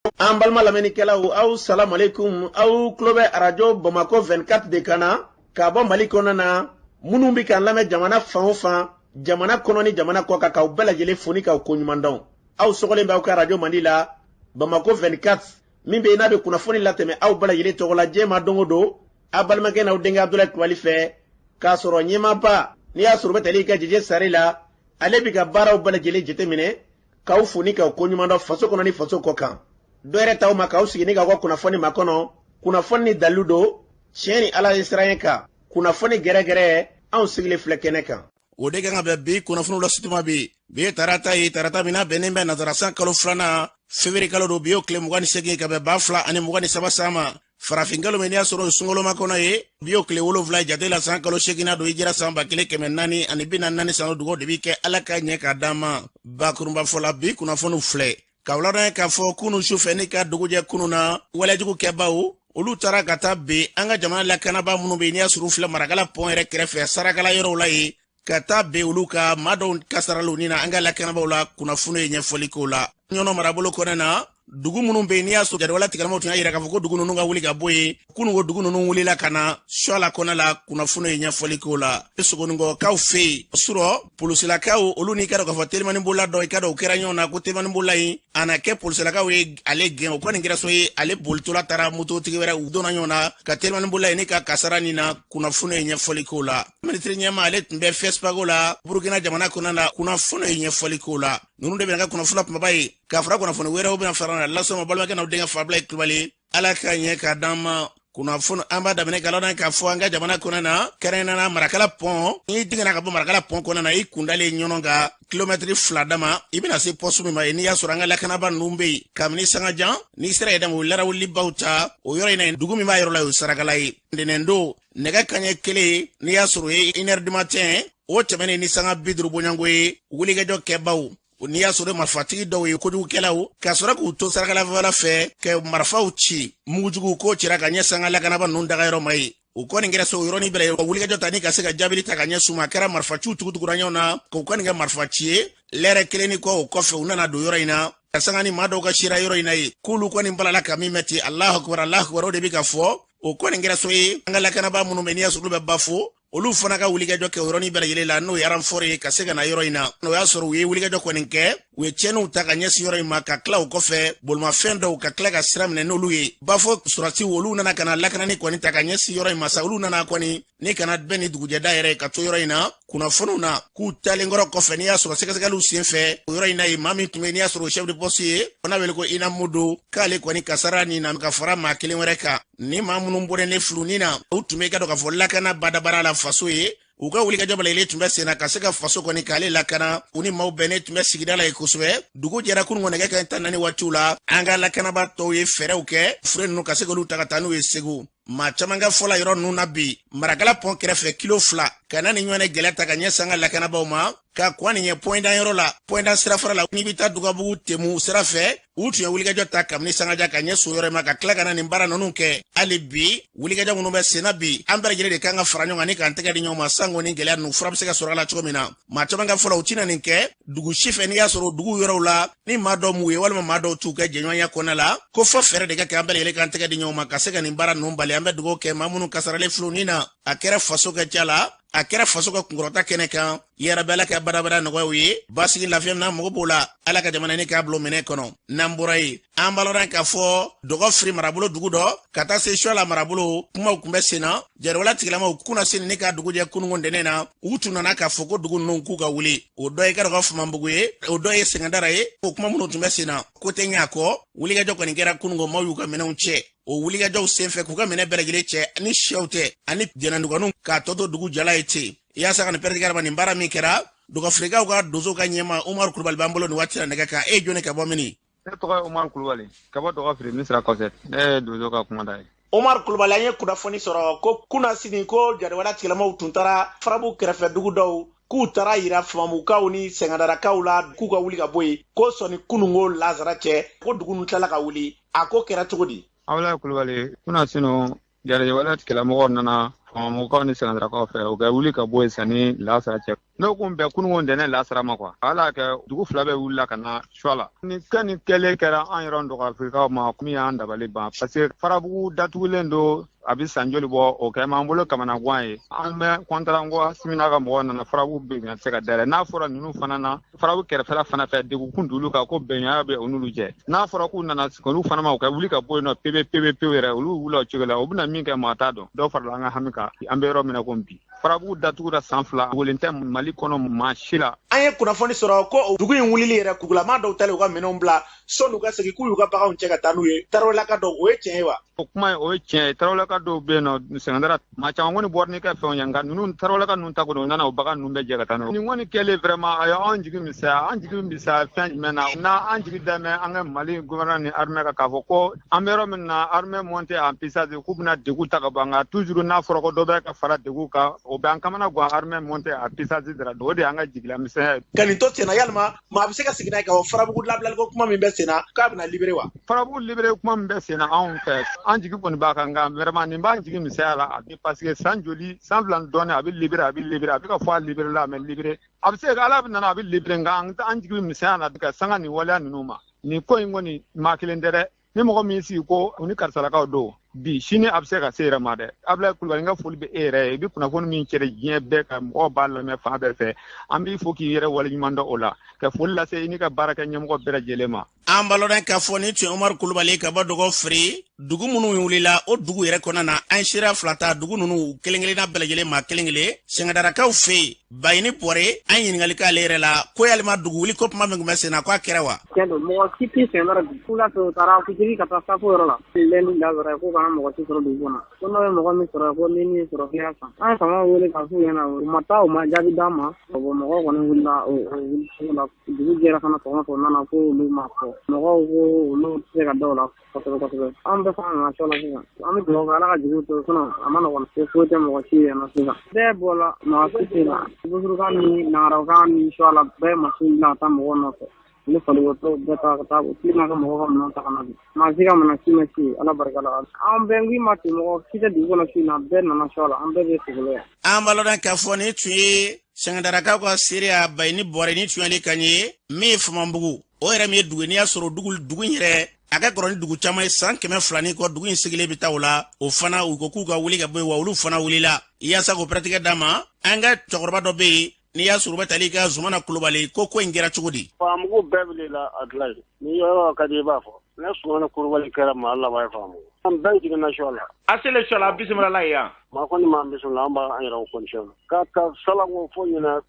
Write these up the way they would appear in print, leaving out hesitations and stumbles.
An balima lamɛnnikɛlaw, aw salamalekun. Aw tulo bɛ Arajo Bamakɔ 24 de kan na k'a bɔ Mali kɔnɔ na. Minnu bɛ k'an lamɛn jamana fan o fan, jamana kɔnɔ ni jamana kɔ kan, k'aw bɛɛ lajɛlen fo ni k'aw koɲuman dɔn. Aw sɔgɔlen bɛ aw ka arajo mandi la, Bamakɔ 24, min bɛ yen n'a bɛ kunnafoni latɛmɛ aw bɛɛ lajɛlen tɔgɔ la diɲɛ ma don o don, aw balimakɛ n'aw denkɛ Abudulayi Kulubali fɛ, k'a sɔrɔ ɲɛmaaba n'i y'a sɔrɔ bɛ tali kɛ Jeje Sare la, ale bɛ ka baaraw bɛɛ lajɛlen jateminɛ, k'aw fo ni k'aw koɲuman dɔn faso kɔnɔ ni faso kɔ kan. Dɔ yɛrɛ t'aw ma k'aw sigi ni k'aw ka kunnafoni makɔnɔ, kunnafoni ni dalilu don, tiɲɛ ni Ala ye siran kan, kunnafoni gɛrɛgɛrɛ, anw sigilen filɛ kɛnɛ kan. O de kan ka bɛn bi kunnafoniw lasituma bi. Bi ye tarata ye, tarata min n'a bɛnnen bɛ nazarasan kalo filanan, fevrier kalo don. Bi y'o tile 28 ka bɛn 2023 san ma. Farafin kalo min n'i y'a sɔrɔ o sunkaloma kɔnɔ ye, bi y'o tile 7 jate la, san kalo seeginna don, hijira san 1444 san. Dugawu de bi kɛ Ala ka ɲɛ k'a d'an ma. Bakurunba fɔ la, bi kunnafoniw filɛ k'aw ladɔnya k'a fɔ kunu su fɛ ni ka dugu jɛ kunu na, walejugu kɛbaw olu taara ka taa bin an ka jamana lakanabaa minnu bɛ yen n'i y'a sɔrɔ u filɛ Marakala pɔn yɛrɛ kɛrɛfɛ Sarakala yɔrɔw la yen, ka taa bin olu kan. Maa dɔw kasaraliw ni na an ka lakanabaaw la, kunnafoni ye ɲɛfɔli k'o la. Ɲɔnɔ marabolo kɔnɔ na, dugu minnu bɛ yen n'i y'a sɔrɔ jatigɛwale tigilamɔgɔw tun y'a yira k'a fɔ ko dugu ninnu ka wuli ka bɔ yen, kunun ko dugu ninnu wulila ka na Suala kɔnɔ la, kunnafoni ye ɲɛfɔli k'o la. Sogoninkɔkaw fɛ yen surɔ, polisilakaw olu n'i ka dɔn k'a fɔ telimanibolila dɔ, i ka dɔn o kɛra ɲɔgɔn na ko telimanibolila in a na kɛ polisilakaw ye ale gɛn. O kɔni kɛra so ye, ale bolitola taara mototigi wɛrɛ, u donna ɲɔgɔn na ka telimanibolila in ni ka kasara nin na, kunnafoni ye ɲɛfɔli k'o la. Minisiri ɲɛma ale tun bɛ Fɛsipago la Burukina jamana kɔnɔ la, kunnafoni ye ɲɛfɔli k'o la. Ninnu de bɛna ka kunnafoni kumaba ye k'a fara kunnafoni wɛrɛw bɛna fara na lasɔn ma. Balimakɛ n'aw denkɛ Fabila Kulubali, Ala ka ɲɛ k'a d'an ma. Kunnafoni an b'a daminɛ ka lɔn k'a fɔ an ka jamana kɔnɔ na, kɛrɛnkɛrɛnnenya Marakala pɔn. N'i jiginna ka bɔ Marakala pɔn kɔnɔ na, i kundalen Ɲɔnɔ kan kilomɛtiri 2 dama, i bɛna se pɔsu min ma yen n'i y'a sɔrɔ an ka lakanaba ninnu bɛ yen kabini sangajan. N'i sera yen dama, o larawulibaw ta o yɔrɔ in na. Dugu min b'a yɔrɔ la, o ye Sarakala ye. Ntɛnɛndon nɛgɛ kaɲɛ kelen, n'i y'a sɔrɔ o ye 1 heure du matin, o tɛmɛnen ni sanga 50 bɔɲɔgɔnko ye, wulikajɔ kɛbaw n'i y'a sɔrɔ marifatigi dɔw ye kojugukɛlaw ka sɔrɔ k'u to Sarakalafala fɛ ka marifaw ci, mugujugu k'o cira ka ɲɛsin an ka lakanaba ninnu dagayɔrɔ ma ye. O kɔni kɛra so o yɔrɔnin bɛɛ la, wulikajɔ ta ni ka se ka jaabili ta ka ɲɛsin u ma. A kɛra marifaciw tugutugura ɲɔgɔn na k'o kɔni kɛ marifaci ye lɛrɛ kelen ni kɔ. O kɔfɛ, u nana don yɔrɔ in na ka sanga ni maa dɔw ka sira yɔrɔ in na ye k'olu kɔni balala ka min mɛn ten, Alahu akubar, Alahu akubar, o de bɛ ka fɔ. O kɔni kɛra so ye, an ka lakanaba minnu bɛ n'i y'a sɔrɔ olu bɛ Bafo, olu fana ka wulikajɔ kɛ o yɔrɔnin bɛɛ lajɛlen la, n'o ye renfort ye ka se ka na yɔrɔ in na. O y'a sɔrɔ u ye wulikajɔ kɔni kɛ, u ye tiɲɛniw ta ka ɲɛsin yɔrɔ in ma, ka tila o kɔfɛ bolimafɛn dɔw ka tila ka sira minɛ n'olu ye. Bafo sɔrɔdasiw olu nana ka na lakanani kɔni ta ka ɲɛsin yɔrɔ in ma sa. Olu nana kɔni ni kana bɛn ni dugujɛda yɛrɛ ka to yɔrɔ in na. Kunnafoniw na k'u talen kɔrɔ kɔfɛ, n'i y'a sɔrɔ sɛgɛsɛgɛliw senfɛ o yɔrɔ in na ye, maa min tun bɛ n'i y'a sɔrɔ o chef de poste ye, o n'a wele ko Inamudo, k'ale kɔni kasara nin na ka fara maa kelen wɛrɛ kan. Ni maa minnu bɔlen ne filuni na, u tun bɛ ka dɔn k'a fɔ lakana badabara la faso ye. U ka wulikajɔ bɛɛ tun bɛ senna ka se ka faso kɔni k'ale lakana. U ni maaw bɛnnen tun bɛ sigida la yen kosɛbɛ. Dugu jɛra kunun nɛgɛ kanɲɛ 14 waatiw la, an ka lakanaba tɔw ye fɛɛrɛw kɛ, fure ninnu ka se k'olu ta ka taa n'u ye Segu. Maa caman ka fɔ la yɔrɔ ninnu na bi, Marakala pɔn kɛrɛfɛ kilo 2, ka na ni ɲɔgɔn gɛlɛya ta ka ɲɛsin an ka lakanabaw ma, ka kɔn nin ɲɛ pɔndan yɔrɔ la, pɔndan sirafara la, n'i bɛ taa Dugabugu Temu sira fɛ. U tun ye wulikajɔ ta kabini sangaja ka ɲɛsin o yɔrɔ ma, ka tila ka na nin baara ninnu kɛ. Hali bi wulikajɔ minnu bɛ senna bi, an bɛɛ lajɛlen de kan ka fara ɲɔgɔn kan ni k'an tɛgɛ di ɲɔgɔn ma, sango ni gɛlɛya ninnu fura bɛ se ka sɔrɔ a la cogo min na. Maa caman ka fɔ la, u tɛna nin kɛ dugu si fɛ n'i y'a sɔrɔ dugu yɔrɔw la ni maa dɔw m'u ye walima maa dɔw t'u kɛ jɛɲɔgɔnya kɔnɔna la, ko fɔ fɛɛrɛ de ka kɛ, an bɛɛ lajɛlen k'an tɛgɛ di ɲɔgɔn ma ka se ka nin baara ninnu bali. An bɛ dugawu kɛ maa minnu kasaralen filɛ nin na, a kɛra faso ka ca la, a kɛra faso ka kunkɔrɔta kɛnɛ kan. Yarabi, Ala ka badabada nɔgɔyaw ye, basigi lafiya min na mago b'o la, Ala ka jamana ni k'a bila minɛ kɔnɔ. N'an bɔra yen, an b'a lɔn k'a fɔ Dɔgɔfiri marabolo dugu dɔ ka taa se Suala marabolo, kumaw tun bɛ sen na. Jatigɛwale tigilamaw kunasini ni ka dugu jɛ kununko ntɛnɛn na, u tun nana k'a fɔ ko dugu ninnu k'u ka wuli. O dɔ ye ka Famanbugu ye, o dɔ ye Sɛngɛndara ye. O kuma minnu tun bɛ sen na, ko tɛ ɲɛ a kɔ. Wulikajɔ kɔni kɛra kununko, maaw y'u ka minɛnw cɛ o wulikajɔw senfɛ, k'u ka minɛn bɛɛ lajɛlen cɛ ni sɛw tɛ ani jɛnɛduganiw, k'a tɔ to dugu jala ye ten. Yaasa ka nin pɛrɛtikɛra ma, nin baara min kɛra, Dɔgɔfirikaw ka donso ka ɲɛma Umaru Kulubali b'an bolo nin waati la nɛgɛ kan. E ye jɔni, ka bɔ mini? Ne tɔgɔ ye Umaru Kulubali, ka bɔ Dɔgɔfiri Misira kɔfɛ. Ne ye donso ka kumada ye. Omar Kulubali, an ye kunnafoni sɔrɔ ko kunasini ko jatigɛwale tigilamaw tun taara Farabu kɛrɛfɛ dugu dɔw, k'u taara yira Famabukaw ni Sɛngɛdarakaw la k'u ka wuli ka bɔ yen, ko sɔnni kununko lazara cɛ, ko dugu ninnu tilala ka wuli. A ko kɛra cogo di? Abulayi Kulubali, kunasini jatigɛwale tigilamɔgɔw nana Famabukaw ni Sɛngɛdarakaw fɛ, u ka wuli ka bɔ yen sanni lasara cɛ. N'o kun bɛn kununko ntɛnɛn lasara ma quoi, ala kɛ dugu fila bɛɛ wulila ka na suwa la. Nin kɛ nin kɛlen kɛra an yɛrɛ dɔgɔfirikaw ma min y'an dabali ban, parce que Farabugu datugulen don a bɛ san joli bɔ, o kɛ m'an bolo kamanagan ye. An bɛ kɔntaran ko Asimi n'a ka mɔgɔw nana, Farabugu bɛ se ka dayɛlɛ. N'a fɔra ninnu fana na Farabugu kɛrɛfɛla fana fɛ, degun kun d'olu kan ko bɛnɲaya bɛ o n'olu cɛ. N'a fɔra k'u nana olu fana ma, u ka wuli ka bɔ yen nɔ pebe pebe pewu yɛrɛ, olu wula o cogo la, u bɛna min kɛ maa t'a dɔn. Dɔw farala an ka hami kan. An bɛ yɔrɔ min na ko bi, Farabugu datugura san 2, wolen tɛ Mali kɔnɔ maa si la. An ye kunnafoni sɔrɔ ko dugu in wulili yɛrɛ, kugulama dɔw talen u ka minɛnw bila sɔnni u ka segin k'u y'u ka baganw cɛ ka taa n'u ye. Tarawelelaka dɔw, o ye tiɲɛ ye wa? O kuma o ye tiɲɛ ye. Tarawelelaka dɔw bɛ yen nɔ Sɛngɛndara, maa caman kɔni bɔra n'i ka fɛnw ye, nka ninnu tarawelelaka ninnu ta kɔni, u nana o bagan ninnu bɛɛ jɛ ka taa n'o. Nin kɔni kɛlen vraiment a ye anw jigi misɛnya. An jigi misɛnya fɛn jumɛn na? N'a an jigi dɛmɛ an ka Mali gouvernement ni armée kan k'a fɔ ko an bɛ yɔrɔ min na, armée montée en puissance, k'u bɛna degun ta ka bɔ an kan. Toujours n'a fɔra ko dɔ bɛ ka fara degun kan, o bɛ an kamana gan. Armée montée en puissance dara, o de y'an ka jigila misɛnya ye. Ka nin to senna, yalima maa bɛ se ka segin n'a ye k'a fɔ Farabugu labilaliko kuma min bɛ senna, k'a bɛna libéré wa? Farabugu libéré kuma min bɛ senna, anw fɛ, an jigi kɔni b'a kan, nka vraiment nin b'an jigi misɛnya la a bɛ, parce que san joli, san 2 dɔɔnin, a bɛ libéré, a bɛ libéré, a bɛ ka fɔ a libéré la, a mɛ libéré. A bɛ se ka Ala bɛ nana a bɛ libéré, nka an jigi bɛ misɛnya la ka sanga nin waleya ninnu ma. Nin ko in kɔni, maa kelen tɛ dɛ. Ni mɔgɔ min sigi ko u ni karisalakaw don bi, sini a bɛ se ka se yɛrɛ ma dɛ. Abulayi Kulubali, n ka foli bɛ e yɛrɛ ye. I bɛ kunnafoni min cɛri diɲɛ bɛɛ ka mɔgɔw b'a lamɛn fan bɛɛ fɛ, an b'i fo k'i yɛrɛ waleɲuman dɔn o la, ka foli lase i n'i ka baarakɛ ɲɛmɔgɔ bɛɛ lajɛlen ma. An balɔdɔn k'a fɔ ni tun Umaru Kulubali ka bɔ dɔgɔ fere. Dugu minnu wulila o dugu yɛrɛ kɔnɔna na, an sera fila ta dugu ninnu kelen kelenna bɛɛ lajɛlen maa kelen kelen. Sɛngɛdarakaw fɛ yen, Bayini Bɔre, an ɲininkali k'ale yɛrɛ la ko yalima dugu wuli ko kuma min tun bɛ sen na, k'a kɛra wa? Tiɲɛ don, mɔgɔ si tɛ Sɛngɛdara bi. K'u la u taara fitiri ka taa safo yɔrɔ la lundi lasara, k'u kana mɔgɔ si sɔrɔ dugu kɔnɔ, ko n'o ye mɔgɔ min sɔrɔ, ko ni min sɔrɔ k'i y'a san. An ye faamaw wele k'a f'u ɲɛna, u ma taa, u ma jaabi d'an ma. Bon, mɔgɔw kɔni wulila o wuli cogo la. Dugu jɛra fana, sɔgɔma fɛ u nana ko olu ma fɔ mɔgɔw ko olu tɛ se ka da o la kosɛbɛ kosɛbɛ. An bɛɛ fana nana sɔ la sisan, an bɛ dugawu kɛ Ala ka jigi to, sinon a ma nɔgɔn, foyi tɛ mɔgɔ si yan nɔ sisan. Bɛɛ bɔra, mɔgɔ si tɛ na. Busurukan ni nangarakan ni sɔ la, bɛɛ masin bila ka taa mɔgɔw nɔfɛ ni faliwotɔ bɛɛ ta ka taa u n'a ka mɔgɔw ka minɛn ta ka na bi. Maa si ka mana si ma ci, Ala barika la. An bɛɛ k'i ma ten, mɔgɔ si tɛ dugu kɔnɔ su in na, bɛɛ nana sɔ la, an bɛɛ bɛ sogolo yan. An b'a lɔn k'a fɔ nin tun ye Sɛngɛdarakaw ka seereya Bayini Bɔre ni tun y'ale kan ye. Min ye Famanbugu, o yɛrɛ min ye dugu ye, n'i y'a sɔrɔ dugu in yɛrɛ a ka kɔrɔ ni dugu caman ye, san 200 ni kɔ dugu in sigilen bɛ taa o la. O fana u ko k'u ka wuli ka bɔ yen wa, olu fana wulila yaasa k'o pɛrɛtigɛ d'a ma. An ka cɛkɔrɔba dɔ bɛ yen, n'i y'a sɔrɔ u bɛ tali ka Zumana Kulubali, ko in kɛra cogo di? Faamugu bɛɛ wulila a dilan ye. Ni yɔrɔ ka di i b'a fɔ. Ne Sumana Kulubali kɛra maa laban ye Faamugu. An bɛɛ jiginna sɔ la. A selen sɔ la, a bisimila yan. Maa kɔni m'an bisimila, an b'an yɛrɛ condition na. K'a ta salanko fo ɲinɛ,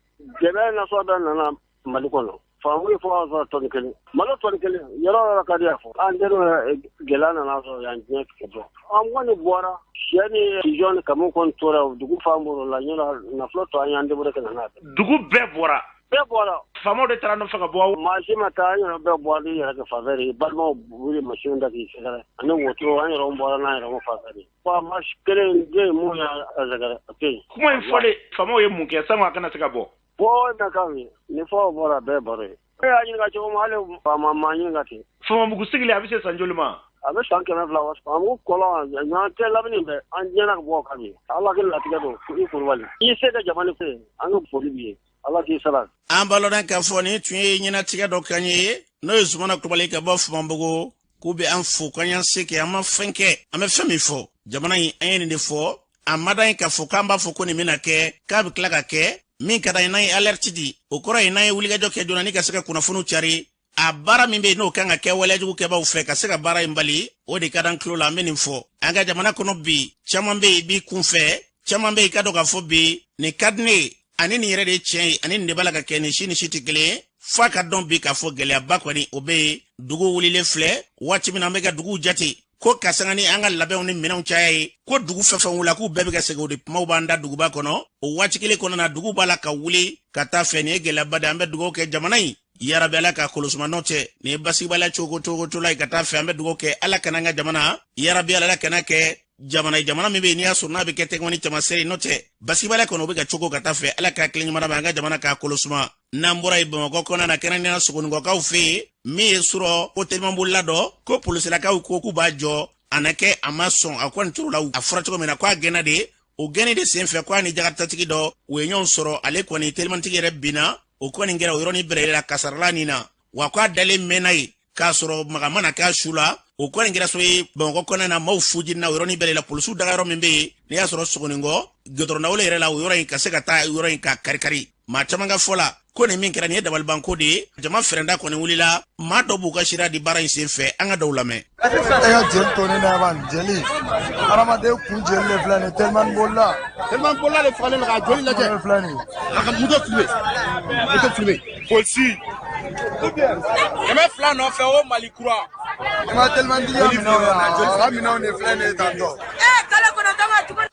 gɛlɛya nasɔn bɛɛ nana Mali kɔnɔ. Faamugu ye fɔ y'a sɔrɔ tɔni kelen. Malo tɔni kelen, yɔrɔ yɔrɔ ka di a fɔ. An denw gɛlɛya nana sɔrɔ yan diɲɛ tigɛ dɔn. An kɔni bɔra sɛ ni jɔn ni kamiw kɔni tora dugu fan bolo la, ɲɔnɔ nafolo tɔ an y'an débrouiller ka na n'a ye. Dugu bɛɛ bɔra. Bɛɛ bɔra. Faamaw de taara nɔfɛ ka bɔ. Maa si ma taa, an yɛrɛ bɛɛ bɔra n'i yɛrɛ kɛ faveur ye. Balimaw wuli masiw da k'i sɛgɛrɛ. Ani wotoro, an yɛrɛ bɔra n'an yɛrɛ faveur ye. Faama kelen den mun y'a sɛgɛrɛ, a tɛ yen. Kuma in fɔlen, faamaw ye mun kɛ sango a kana se ka bɔ? Bɔ na kan ye. Ni fɔ bɔra bɛɛ baro ye. E y'a ɲininka cogo min, hali faama ma ɲininka ten. Faamabugu sigilen a bɛ se san joli ma? A bɛ san 200 wa. Faamugu kɔlɔn ɲɔgɔn tɛ lamini bɛɛ, an diɲɛna ka bɔ kan bi. Ala k'i latigɛ don i Kulubali. I se ka jamana fɛ, an ka foli b'i ye. Ala k'i sara. An b'a lɔn k'a fɔ nin tun ye ɲɛnatigɛ dɔ kan ye, n'o ye Zumana Kulubali ka bɔ Famanbugu, k'u bɛ an fo k'an y'an se kɛ, an ma fɛn kɛ. An bɛ fɛn min fɔ jamana in, an ye nin de fɔ. A ma d'an ye k'a fɔ k'an b'a fɔ ko nin bɛna kɛ, k'a bɛ tila ka kɛ. Min ka d'an ye, n'an ye alerte di, o kɔrɔ ye n'an ye wulikajɔ kɛ joona ni ka se ka kunnafoniw cari, a baara min bɛ yen n'o kan ka kɛ waleyajugu kɛbaw fɛ ka se ka baara in bali, o de ka d'an tulo la. An bɛ nin fɔ an ka jamana kɔnɔ bi. Caman bɛ yen bi kunfɛ, caman bɛ yen i ka dɔn k'a fɔ bi nin ka di ne ye, ani nin yɛrɛ de ye tiɲɛ ye, ani nin de b'a la ka kɛ, nin si ni si tɛ kelen ye. F'a ka dɔn bi k'a fɔ gɛlɛyaba kɔni o bɛ yen. Dugu wulilen filɛ waati min na, an bɛ ka duguw jate ko ka sanga ni an ka labɛnw ni minɛnw caya ye, ko dugu fɛn fɛn wula k'u bɛɛ bɛ ka segin, o de kumaw b'an da duguba kɔnɔ. O waati kelen kɔnɔna na, dugu b'a la ka wuli ka taa fɛ. Nin ye gɛlɛyaba de ye. An bɛ dugawu kɛ jamana in yarabi Ala ka kolosuma nɔ tɛ nin ye basigibaliya cogo cogo to la ye ka taa fɛ. An bɛ dugawu kɛ Ala kana an ka jamana yarabi Ala kana kɛ jamana ye, jamana min bɛ yen n'i y'a sɔrɔ n'a bɛ kɛ tɛgɛni caman n'o tɛ basigibaliya kɔnɔ, o bɛ ka cogo ka taa fɛ. Ala ka kelen ɲuman ma an ka jamana k'a kolosuma. N'an bɔra yen, Bamakɔ kɔnɔna na, kɛrɛnkɛrɛnnenya Sogonikɔkaw fɛ yen, min ye surɔ ko telimanbolila dɔ ko polisilakaw ko k'u b'a jɔ, a na kɛ a ma sɔn, a kɔni tor'o la. A fɔra cogo min na k'a gɛnna de. O gɛnni de senfɛ, ko a ni jakatatigi dɔ, u ye ɲɔgɔn sɔrɔ. Ale kɔni telimantigi yɛrɛ binna. O kɔni kɛra o yɔrɔnin bɛrɛ la kasarala nin na wa, ko a dalen mɛnna yen k'a sɔrɔ maga mana k'a su la. O kɔni kɛra so ye Bamakɔ kɔnɔna na. Maaw fujina o yɔrɔnin bɛɛ la. Polisiw daga yɔrɔ min bɛ yen, n'i y'a sɔrɔ Sogoninkɔ gudɔrɔndawolo yɛrɛ la, o yɔrɔ in ka se ka taa yɔrɔ in ka karikari. Maa caman ka fɔ la ko nin min kɛra nin ye dabalibanko de ye. Jama fɛrɛnda kɔni wulila. Maa dɔ b'u ka sira di baara in sen fɛ. An ka dɔw lamɛn. E ka jeli to ne na ban. Jeli, hadamaden kun jeli de filɛ nin ye. Telimani bolila. Telimani bolila de fagalen don k'a joli lajɛ. Filɛ nin ye. A ka moto filmé, moto filmé. Polisi 200 nɔfɛ o Mali kura. I ma telimani tigi ka minɛnw ye, a ka minɛnw de filɛ nin ye tantɔ. Kalo 9 ma tuguni.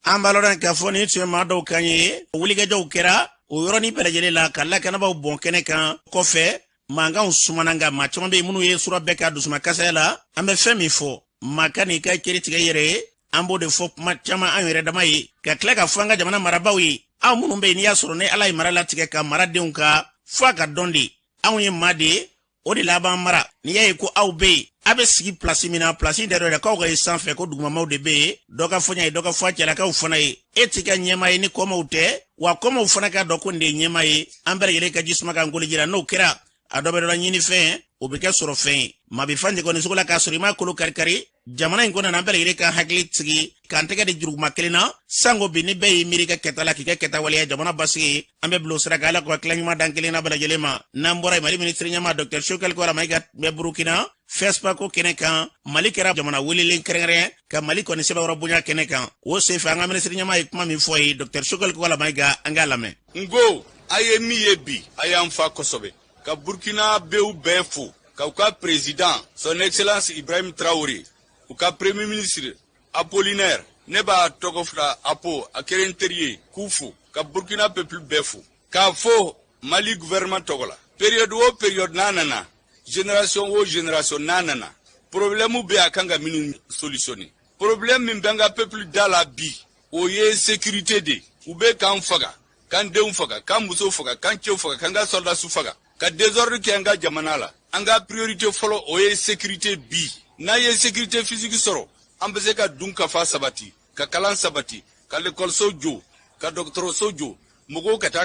An b'a lɔn k'a fɔ nin tun ye maa dɔw kan ye. Wulikajɔw kɛra o yɔrɔnin bɛɛ lajɛlen la ka lakanabaaw bɔn kɛnɛ kan. Kɔfɛ mankanw sumana, nka maa caman bɛ yen minnu ye sura bɛɛ ka dusumakasaya la. An bɛ fɛn min fɔ, maa ka n'i ka kiri tigɛ yɛrɛ ye. An b'o de fɔ kuma caman an yɛrɛ dama ye, ka tila ka fɔ an ka jamana marabaaw ye. Aw minnu bɛ yen, n'i y'a sɔrɔ ni Ala ye mara latigɛ ka maradenw ka fo a ka dɔn de, anw ye maa de ye, o de laban mara. N'i y'a ye ko aw bɛ yen, a bɛ sigi pilasi min na, pilasi tɛ dɔ yɛrɛ k'aw ka ye sanfɛ, ko dugumamaw de bɛ yen. Dɔ ka fɔ ɲa ye, dɔ ka fɔ a cɛlakaw fana ye. E t'i ka ɲɛmaa ye ni kɔmaw tɛ wa, kɔmaw fana k'a dɔn ko nin de ye ɲɛmaa ye. An bɛɛ lajɛlen ka ji suma k'an kolo jira. N'o kɛra, a dɔ bɛ dɔ la ɲini fɛn, o bɛ kɛ sɔrɔ fɛn ye. Maa bɛ fan jɛ kɔni sugu la k'a sɔrɔ i m'a kolo karikari. Jamana in kɔnɔ, an bɛɛ lajɛlen ka hakili sigi k'an tɛgɛ di jurukuma kelen na. Sanko bi, ni bɛɛ y'i miiri ka kɛta la, k'i ka kɛta waleya, jamana basigi, an bɛ bila o sira kan. Ala k'u tila ɲuman dan kelen na bɛɛ lajɛlen ma. N'an bɔra yen, Mali minisiri ɲɛmaa Dr Choguel Kokalla Maïga bɛ Burukina FESPACO kɛnɛ kan. Mali kɛra jamana welelen kɛrɛnkɛrɛn ka Mali kɔni sɛbɛnwɛrɛ bonya kɛnɛ kan. O senfɛ, an ka minisiri ɲɛmaa ye kuma min fɔ ye, Dr Choguel Kokalla Maïga, an k'a lamɛn. N ko a ye min ye bi, a y'an fa kosɛbɛ ka Burkina bew bɛɛ fo, k'u ka président, Son Excellence Ibrahim Traoré, u ka premier ministre Apollinaire, ne b'a tɔgɔ fila Apo, a kɛra n teri ye, k'u fo, ka Burkina peuple bɛɛ fo, k'a fɔ Mali gouvernement tɔgɔ la. Période o période n'a nana, génération o génération n'a nana, problème bɛ a kan ka minnu solutionner. Problème min bɛ an ka peuple da la bi, o ye sécurité de. U bɛ k'an faga, k'an denw faga, k'an musow faga, k'an cɛw faga, k'an ka soldats faga, ka désordre kɛ an ka jamana la. An ka priorité fɔlɔ, o ye sécurité bi. N'an ye sécurité physique sɔrɔ, an bɛ se ka dun ka fa sabati, ka kalan sabati, ka lekɔliso jɔ, ka dɔgɔtɔrɔso jɔ, mɔgɔw ka taa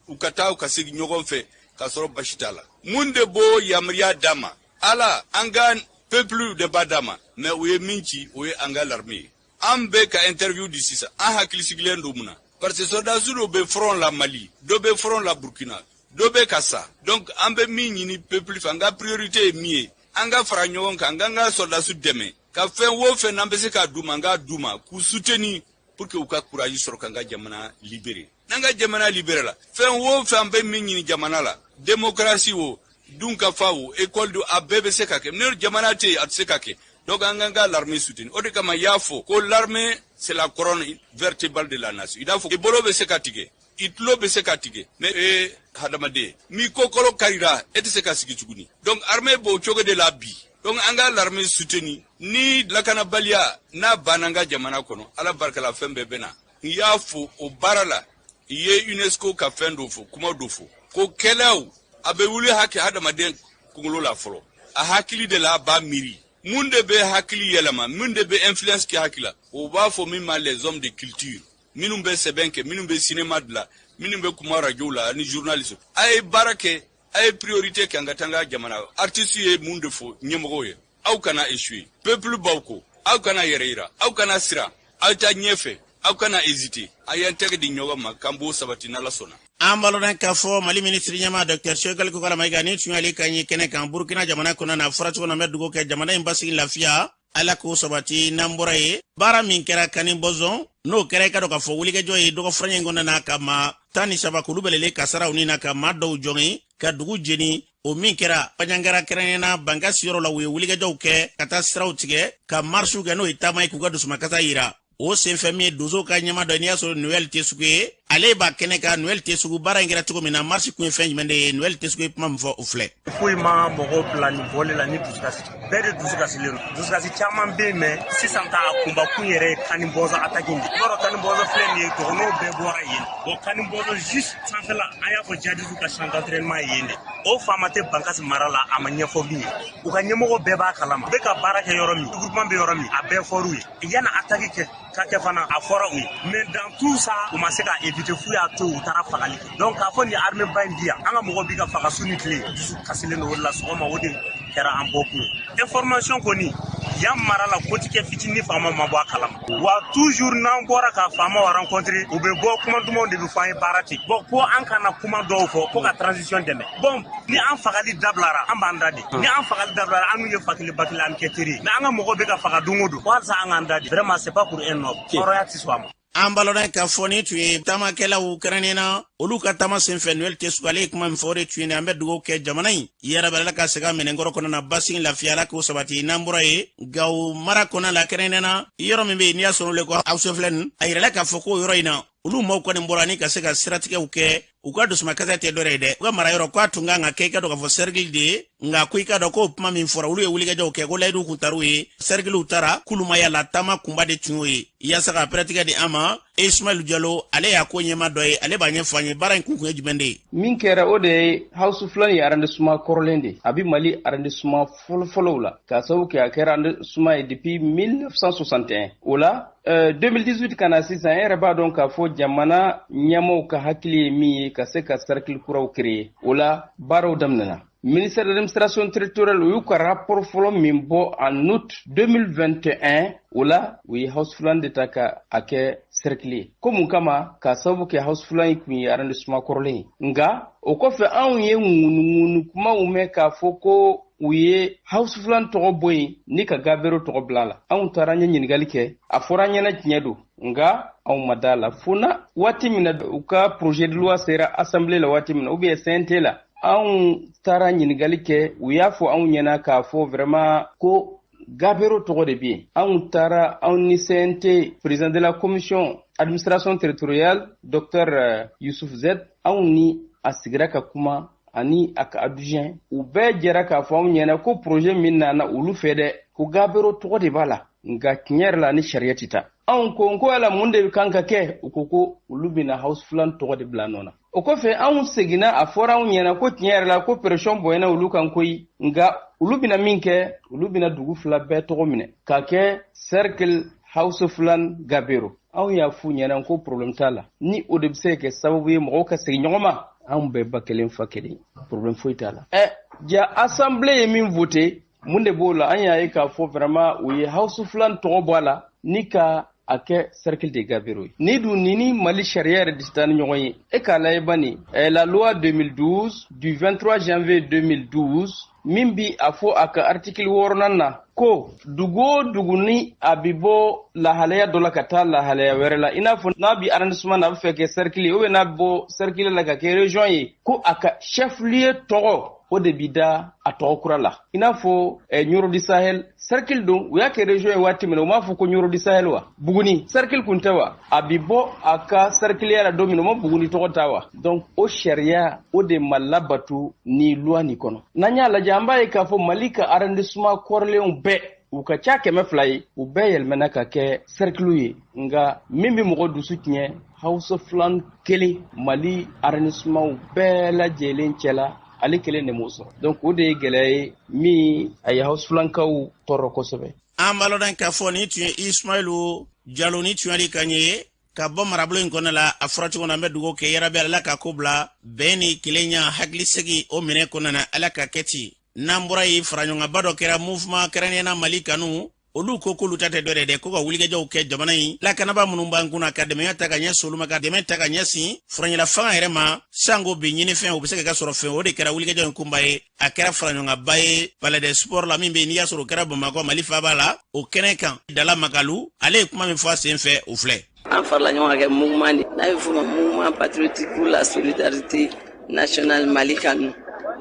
u ka taa u ka segin ɲɔgɔn fɛ k'a sɔrɔ basi t'a la. Mun de b'o yamaruya d'a ma? Ala, an ka peuple de b'a d'a ma. Mais u ye min ci, o ye an ka l'armée ye. An bɛ ka interview di sisan, an hakili sigilen don. Mun na? Parce que soldats dɔ bɛ front la Mali, dɔ bɛ front la Burkina, dɔ bɛ ka sa. Donc an bɛ min ɲini peuple fɛ, an ka priorité ye min ye, an ka fara ɲɔgɔn kan, an k'an ka soldats dɛmɛ, ka fɛn o fɛn n'an bɛ se k'a d'u ma, an k'a d'u ma, k'u soutenir pour que u ka courage sɔrɔ k'an ka jamana libérer. N'an ka jamana libérer la, fɛn o fɛn an bɛ min ɲini jamana la, démocratie o, dun ka fa o, école do, a bɛɛ bɛ se ka kɛ. Ni jamana tɛ yen, a tɛ se ka kɛ. Donc an k'an ka l'armée soutenir. O de kama i y'a fɔ ko l'armée, c'est la colonne vertébrale de la nation. I n'a fɔ i bolo bɛ se ka tigɛ, i tulo bɛ se ka tigɛ, mais e hadamaden n'i ko kolo karira, e tɛ se ka sigi tuguni. Donc armée b'o cogo de la bi. Donc an ka l'armée soutenir. Ni lakanabaliya n'a banna an ka jamana kɔnɔ, Ala barika la, fɛn bɛɛ bɛ na. N y'a fɔ o baara la, i ye UNESCO ka fɛn dɔ fɔ, kuma dɔ fɔ ko kɛlɛw a bɛ wuli hakɛ hadamaden kunkolo la fɔlɔ, a hakili de la a b'a miiri. Mun de bɛ hakili yɛlɛma? Mun de bɛ influence kɛ hakili la? O b'a fɔ min ma les hommes de culture, minnu bɛ sɛbɛn kɛ, minnu bɛ cinéma dilan, minnu bɛ kuma radio la ani journaliste. A ye baara kɛ, a ye priorité kɛ an ka taa an ka jamana. Artiste ye mun de fɔ ɲɛmɔgɔw ye? Aw kana échouer, peuple b'aw kɔ. Aw kana yɛrɛ yira, aw kana siran, aw taa ɲɛfɛ, aw kana hésiter. A y'an tɛgɛ di ɲɔgɔn ma k'an b'o sabati n'Ala sɔnna. An b'a k'a fɔ Mali minisiri ɲɛmaa Dr Choguel Kokalla Maïga ni tun y'ale ka ɲi kɛnɛ kan Burukina jamana kɔnɔ na. Fɔra cogo na, bɛ dugawu kɛ jamana in basigi, lafiya, Ala k'o sabati. N'an bɔra ye, baara min kɛra Kani Bɔnzɔn, n'o kɛra, i ka dɔn k'a fɔ wulikajɔ ye dɔgɔ furaɲɛ in kɔnɔna na ka maa 13 k'olu bɛlɛlen kasaraw ni na, ka maa dɔw jɔngin, ka dugu jeni. O min kɛra Baɲangara, kɛrɛnkɛrɛnna Banka siyɔrɔ la, u ye wulikajɔw kɛ ka taa siraw tigɛ, ka marisiw kɛ, n'o ye taama ye, k'u ka dusumakasa yira. O senfɛ, min ye donsow ka ɲɛma dɔ, n'i y'a sɔrɔ Noël tɛ sugu ye. Ale b'a kɛnɛ kan. Noël Tesugu, baara in kɛra cogo min na, marche kun ye fɛn jumɛn de ye? Noël Tesugu ye kuma min fɔ, o filɛ. Foyi ma mɔgɔw bila nin bɔli la ni dusukasi. Bɛɛ de dusukasilen don, dusukasi caman bɛ yen, mais sisan ta a kunbakun yɛrɛ ye Kani Bɔnzɔn attaque in de. I b'a dɔn, Kani Bɔnzɔn filɛ nin ye, dɔgɔnɔw bɛɛ bɔra yen. Bon, Kani Bɔnzɔn juste sanfɛla, an y'a fɔ jihadistes ka champ d'entraînement ye yen de. O faama tɛ Bankasi mara la, a ma ɲɛfɔ min ye, u ka ɲɛmɔgɔ bɛɛ b'a kalama. U bɛ ka baara kɛ yɔrɔ min, groupement bɛ yɔrɔ min, a bɛɛ fɔr'u ye. Yanni attaque kɛ ka kɛ fana, a fɔra u ye, mais dans tout ça, u ma se ka éviter f'u y'a to u taara fagali kɛ. Donc k'a fɔ nin armée ba in bi yan, an ka mɔgɔw bi ka faga su ni tile, dusu kasilen don. O de la sɔgɔma, o de kɛra an bɔkun ye. Information kɔni, yan mara la, ko ti kɛ fitinin faama ma bɔ a kalama wa. Toujours n'an bɔra ka faamaw rencontrer, u bɛ bɔ, kuma dumanw de bɛ fɔ an ye, baara ten. Bon, ko an kana kuma dɔw fɔ ko ka transition dɛmɛ. Bon, ni an fagali dabilara, an b'an da de. Ni an fagali dabilara, an n'u ye fa kelen ba kelen, an kɛ teri ye. Mais an ka mɔgɔw bɛ ka faga don o don, ko halisa an k'an da de, vraiment, c'est pas pour un noble, hɔrɔnya tɛ sɔn a ma. An balɔnna k'a fɔ ni tun ye taamakɛlaw, kɛrɛnnen na olu ka taama senfɛ. Noël Tesugu, ale ye kuma min fɔ, o de tun ye. An bɛ dugawu kɛ jamana in yɛrɛ Ala ka segin a minɛnkɔrɔ kɔnɔ na, basi lafiya, Ala k'o sabati. N'an bɔra ye, Gawo mara kɔnɔ la, kɛrɛnnen na yɔrɔ min bɛ yen n'i y'a sɔrɔ olu ko aw filɛ nin, a yirala k'a fɔ k'o yɔrɔ in na, olu maaw kɔni bɔra ni ka se ka siratigɛw kɛ. U ka dusumakasa tɛ dɔrɛ ye dɛ, u ka mara yɔrɔ k'a tun kan ka kɛ, i ka dɔn k'a fɔ, cercle de ye. Nka ko i ka dɔn k'o kuma min fɔra, olu ye wulikajɔw kɛ, ko layiduw kun tar'u ye, cerclew taara k'olu ma yala. Taama kunba de tun y'o ye yaasa ka pɛrɛtigɛ di an ma. Ismail Jalo, ale y'a ko ɲɛma dɔ ye, ale b'a ɲɛfɔ an ye baara in kun kun ye jumɛn de ye. Min kɛra, o de ye Hausu Fulani ye arrondissement kɔrɔlen de, a bɛ Mali arrondissement fɔlɔfɔlɔw la, k'a sababu kɛ a kɛra arrondissement ye depuis 1961. O la 2018 ka na sisan, e yɛrɛ b'a dɔn k'a fɔ jamana ɲɛmaaw ka hakili ye min ye, ka se ka cercle kuraw créer. O la baaraw daminɛna. Ministère de l'Administration territoriale, u y'u ka rapport fɔlɔ min bɔ en août 2021, o la u ye Hausa Fulani de ta ka a kɛ cercle ye. Ko mun kama? K'a sababu kɛ Hausa Fulani kun ye arrondissement kɔrɔlen ye. Nka o kɔfɛ, anw ye ŋunuŋunu kumaw mɛn k'a fɔ ko u ye Hausa Fulani tɔgɔ bɔ yen ni ka Gabero tɔgɔ bila a la. Anw taara, an ye ɲininkali kɛ, a fɔra an ɲɛna tiɲɛ don, nka anw ma da la fo na waati min na u ka projet de loi sera assemblée la waati min na, ou bien CNT la, anw taara ɲininkali kɛ, u y'a fɔ anw ɲɛna k'a fɔ vraiment ko Gabero tɔgɔ de bɛ yen. Anw taara, anw ni CNT président de la commission administration territoriale, docteur Youssouf Z, anw ni a sigira ka kuma ani a ka adjoint, u bɛɛ jɛra k'a fɔ anw ɲɛna ko projet min nana olu fɛ dɛ, ko Gabero tɔgɔ de b'a la. Nka tiɲɛ yɛrɛ la, ni sariya tɛ taa. Anw ko yala mun de kan ka kɛ? U ko ko olu bɛna Hausa Fulani tɔgɔ de bila nɔ na. O kɔfɛ, anw seginna, a fɔra anw ɲɛna ko tiɲɛ yɛrɛ la, ko pression bonyana olu kan koyi, nka olu bɛna min kɛ, olu bɛna dugu fila bɛɛ tɔgɔ minɛ k'a kɛ cercle Hausa Fulani Gabero. Anw y'a f'u ɲɛna ko problème t'a la, ni o de bɛ se ka kɛ sababu ye mɔgɔw ka segin ɲɔgɔn ma, anw bɛɛ ba kelen fa kelen, problème foyi t'a la. Ɛ ja, assemblée ye min voté, mun de b'o la? An y'a ye k'a fɔ vraiment u ye Hausa Fulani tɔgɔ bɔ a la ni ka a kɛ cercle de Gabero ye. Ni dun ni ni Mali sariya yɛrɛ de taa ni ɲɔgɔn ye, e k'a lajɛ bani, la loi 2012 du 23 janvier 2012 min bi a fɔ a ka article wɔɔrɔnan na ko dugu o dugu ni a bi bɔ lahalaya dɔ la ka taa lahalaya wɛrɛ la, i n'a fɔ n'a bi arrondissement na, a bɛ fɛ kɛ cercle ye, ou bien n'a bɛ bɔ cercle la ka kɛ région ye, ko a ka chef lieu tɔgɔ, o de bi da a tɔgɔ kura la. I n'a fɔ Nioro du Sahel, cercle don, u y'a kɛ région ye waati min na, u m'a fɔ ko Nioro du Sahel wa? Buguni cercle kun tɛ wa? A bi bɔ a ka cercle la don min na, u ma Buguni tɔgɔ ta wa? Donc o sariya, o de ma labatu ni loi nin kɔnɔ. N'an y'a lajɛ, an b'a ye k'a fɔ Mali ka arrondissement kɔrɔlenw bɛɛ, u ka ca 200 ye, u bɛɛ yɛlɛmana ka kɛ cercle ye. Nka min bɛ mɔgɔ dusu tiɲɛ, Hausa Fulani kelen, Mali arrondissement bɛɛ lajɛlen cɛla, ale kelen de m'o sɔrɔ. Donc o de ye gɛlɛya ye min a ye Hausa Fulankaw tɔɔrɔ kosɛbɛ. An b'a lɔn k'a fɔ ni tun ye Ismailu Jalo ni tuyali ka ɲɛ ka bɔ marabolo in kɔnɔ la. A fɔra cogo na, an bɛ dugawu kɛ yarabi Ala ka ko bila bɛn ni kelenya, hakilisegi o minɛ kɔnɔna na, Ala ka kɛ ten. N'an bɔra yen, faraɲɔgɔnba dɔ kɛra, mouvement kɛrɛnkɛrɛnnenya Mali kanu. Olu ko k'olu ta tɛ dɔ dɛ, ko ka wulikajɔw kɛ jamana in lakanaba minnu b'an kunna, ka dɛmɛya ta ka ɲɛsin olu ma, ka dɛmɛ ta ka ɲɛsin furaɲɛla fanga yɛrɛ ma, sanko bi ɲinifɛn u bɛ se ka kɛ sɔrɔ fɛn. O de kɛra wulikajɔ in kunba ye. A kɛra faraɲɔgɔnba ye Palais des Sports la min bɛ yen n'i y'a sɔrɔ o kɛra Bamakɔ, Mali faaba la. O kɛnɛ kan, Dala Magalu, ale ye kuma min fɔ a sen fɛ, o filɛ. An farala ɲɔgɔn kan kɛ mouvement de n'a bɛ f'o ma Mouvement patriotique pour la solidarité nationale Mali kanu.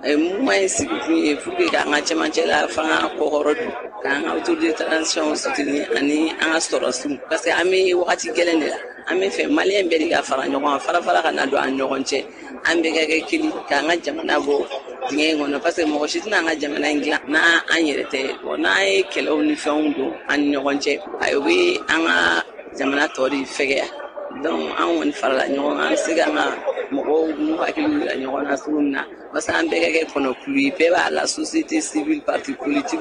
Mouvement in sigikun ye pour que k'an ka cɛmancɛla fanga kɔkɔrɔ don, k'an ka autorité de transition soutenir ani an ka sɔrɔsiw, parce que an bɛ wagati gɛlɛn de la. An bɛ fɛ maliyɛn bɛɛ de ka fara ɲɔgɔn kan, fara fara kana don an ɲɔgɔn cɛ. An bɛɛ ka kɛ kelen k'an ka jamana bɔ dingɛ in kɔnɔ, parce que mɔgɔ si tɛna an ka jamana in dilan n'an an yɛrɛ tɛ. Bon, n'an ye kɛlɛw ni fɛnw don an ni ɲɔgɔn cɛ, ayi, o bɛ an ka jamana tɔ de fɛgɛya. Donc an kɔni farala ɲɔgɔn kan, an bɛ se k'an ka mɔgɔw n'u hakiliw yira ɲɔgɔn na cogo min na, walasa an bɛɛ ka kɛ kɔnɔkulu ye. Bɛɛ b'a la, société civile, parti politique,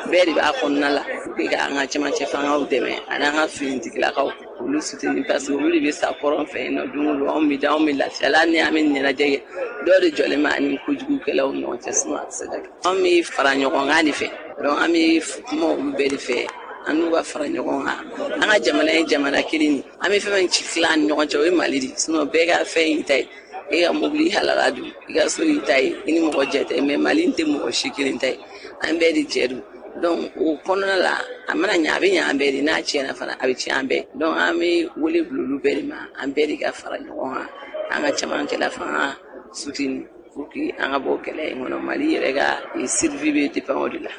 bɛɛ de b'a kɔnɔna la, pour que k'an ka cɛmancɛ fangaw dɛmɛ ani an ka finitigilakaw, olu soutenir, parce que olu de bɛ sa kɔrɔn fɛ yen nɔ don o don. Anw bɛ da, anw bɛ lafiya la ni an bɛ ɲɛnajɛ kɛ, dɔw de jɔlen bɛ ani kojugukɛlaw ɲɔgɔn cɛ, sinon a tɛ se ka kɛ. Anw bɛ fara ɲɔgɔn kan de fɛ. Donc an bɛ kuma olu bɛɛ de fɛ, an n'u ka fara ɲɔgɔn kan. An ka jamana ye jamana kelen de, an bɛ fɛn fɛn ci tila an ni ɲɔgɔn cɛ, o ye Mali de. Sinon bɛɛ ka fɛn y'i ta ye. E ka mobili halala don, i ka so y'i ta ye, i ni mɔgɔ jɛ tɛ. Mais Mali tɛ mɔgɔ si kelen ta ye, an bɛɛ de jɛ don. Donc o kɔnɔna la, a mana ɲɛ, a bɛ ɲɛ an bɛɛ de, n'a tiɲɛna fana, a bɛ tiɲɛ an bɛɛ. Donc an bɛ wele bila olu bɛɛ de ma, an bɛɛ de ka fara ɲɔgɔn kan, an ka cɛmancɛla fanga soutenir pour que an ka bɔ gɛlɛya in kɔnɔ. Mali yɛrɛ ka survie bɛ dépend o de la.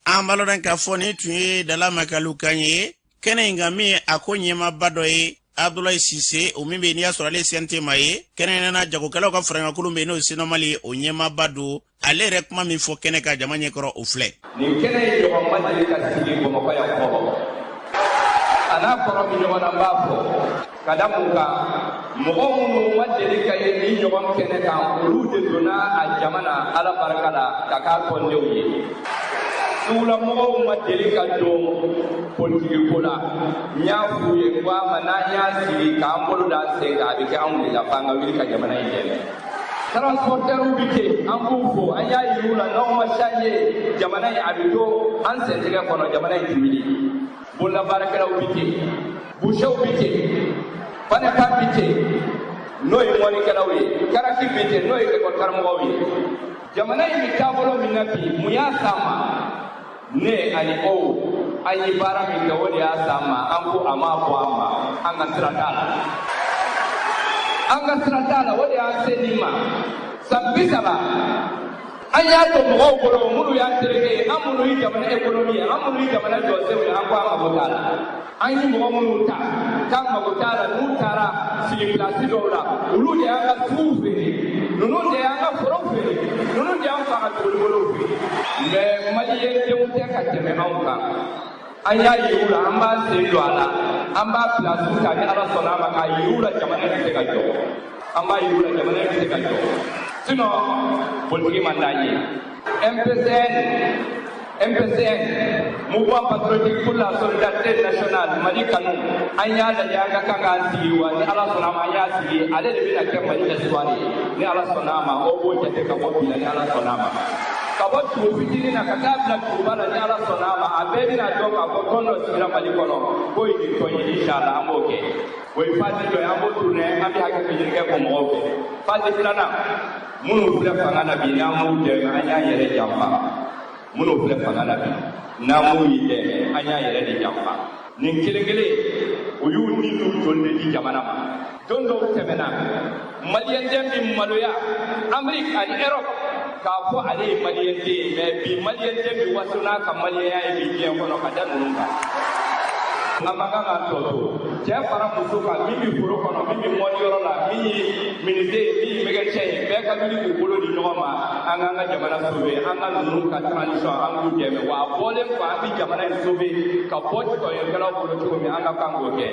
An b'a lɔn k'a fɔ nin tun ye Dala Makalu kan ye kɛnɛ in kan, min ye a ko ɲɛmaaba dɔ ye, Abdulayi Sise, o min bɛ yen n'i y'a sɔrɔ ale ye CNT ma ye. Kɛrɛnkɛrɛnnenya jagokɛlaw ka faraɲɔgɔnkulu bɛ yen, n'o ye Sinomali, o ɲɛmaaba don. Ale yɛrɛ kuma min fɔ kɛnɛ kan jama ɲɛkɔrɔ, o filɛ. Nin kɛnɛ in ɲɔgɔn ma deli ka sigi Bamakɔ yan fɔlɔ. A n'a kɔrɔ bɛ ɲɔgɔn na, n b'a fɔ ka da mun kan? Mɔgɔ minnu ma deli ka ye nin ɲɔgɔn kɛnɛ kan, olu de donna a jama na Ala barika la ka k'a tɔndenw ye. Sugulamɔgɔw ma deli ka don politiki ko la. N y'a f'u ye ko a ma n'an y'a sigi k'an bolo da an sen kan, a bɛ kɛ anw de la f'an ka wuli ka jamana in dɛmɛ. Transporteurs bɛ ten, an b'u fo. An y'a yir'u la, n'aw ma changer, jamana in a bɛ to an sentigɛ kɔnɔ, jamana in tɛ wuli. Bololabaarakɛlaw bɛ ten, boucherw bɛ ten, fanɛfa bɛ ten, n'o ye mɔnikɛlaw ye, karaki bɛ ten, n'o ye ekɔli karamɔgɔw ye. Jamana in bɛ taabolo min na bi, mun y'a s'an ma? Ne ani aw, an ye baara min kɛ, o de y'a s'an ma. An ko a m'a bɔ an ma, an ka sira t'a la, an ka sira t'a la. O de y'an se nin ma. San 30, an y'a to mɔgɔw bolo minnu y'an tereke ye, an minnu ye jamana économie ye, an minnu ye jamana jɔsenw ye. An ko an mago t'a la. An ye mɔgɔ minnu ta k'an mago t'a la, n'u taara sigi pilasi dɔw la, olu de y'an ka suguw feere, ninnu de y'an ka forow feere, ninnu de y'an fa ka dugukolow feere. Mais maliyɛn denw tɛ ka tɛmɛ anw kan. An y'a yir'u la, an b'an sen don a la, an b'a pilasiw ta ni Ala sɔnna a ma, k'a yir'u la jamana in bɛ se ka jɔ. An b'a yir'u la jamana in bɛ se ka jɔ. Sinon politiki man d'an ye. MPCN, MPCN, Mouvement Patriotique pour la Solidarité Nationale, Mali kanu, an y'a lajɛ an ka kan k'an sigi wa. Ni Ala sɔnna a ma, an y'a sigi, ale de bɛna kɛ Mali espoir ye ni Ala sɔnna a ma. O b'o jate ka bɔ bi la ni Ala sɔnna a ma, ka bɔ dugu fitinin na ka taa bila duguba la. Ni Ala sɔnna a ma, a bɛɛ bɛna dɔn k'a fɔ tɔn dɔ sigira Mali kɔnɔ k'o ye nin tɔn ye. Inshallah, an b'o kɛ. O ye phase dɔ ye, an b'o tourner, an bɛ hakɛ ɲini kɛ k'o mɔgɔw fɛ. Phase filanan, minnu filɛ fanga na bi, n'an m'u dɛmɛ, an y'an yɛrɛ janfa. Minnu filɛ fanga na bi, n'an m'u dɛmɛ, an y'an yɛrɛ de janfa. Nin kelen kelen, u y'u ni n'u joli de di jamana ma. Don dɔw tɛmɛna, maliyɛnden bɛ maloya Amérique ani Europe k'a fɔ ale ye maliyɛnden ye. Mais bi, maliyɛnden bɛ waso n'a ka maliyɛnya ye bi diɲɛ kɔnɔ ka da ninnu kan. An man kan k'an tɔ to cɛ fara muso kan, min bɛ foro kɔnɔ, min bɛ mɔniyɔrɔ la, min ye menuisier ye, min ye mécanicien ye, bɛɛ ka wuli k'u bolo di ɲɔgɔn ma, an k'an ka jamana sauver, an ka ninnu ka transition, an k'u dɛmɛ. Wa a bɔlen kɔ, an bɛ jamana in sauver ka bɔ tɔɲɔkɛlaw bolo cogo min, an ka kan k'o kɛ.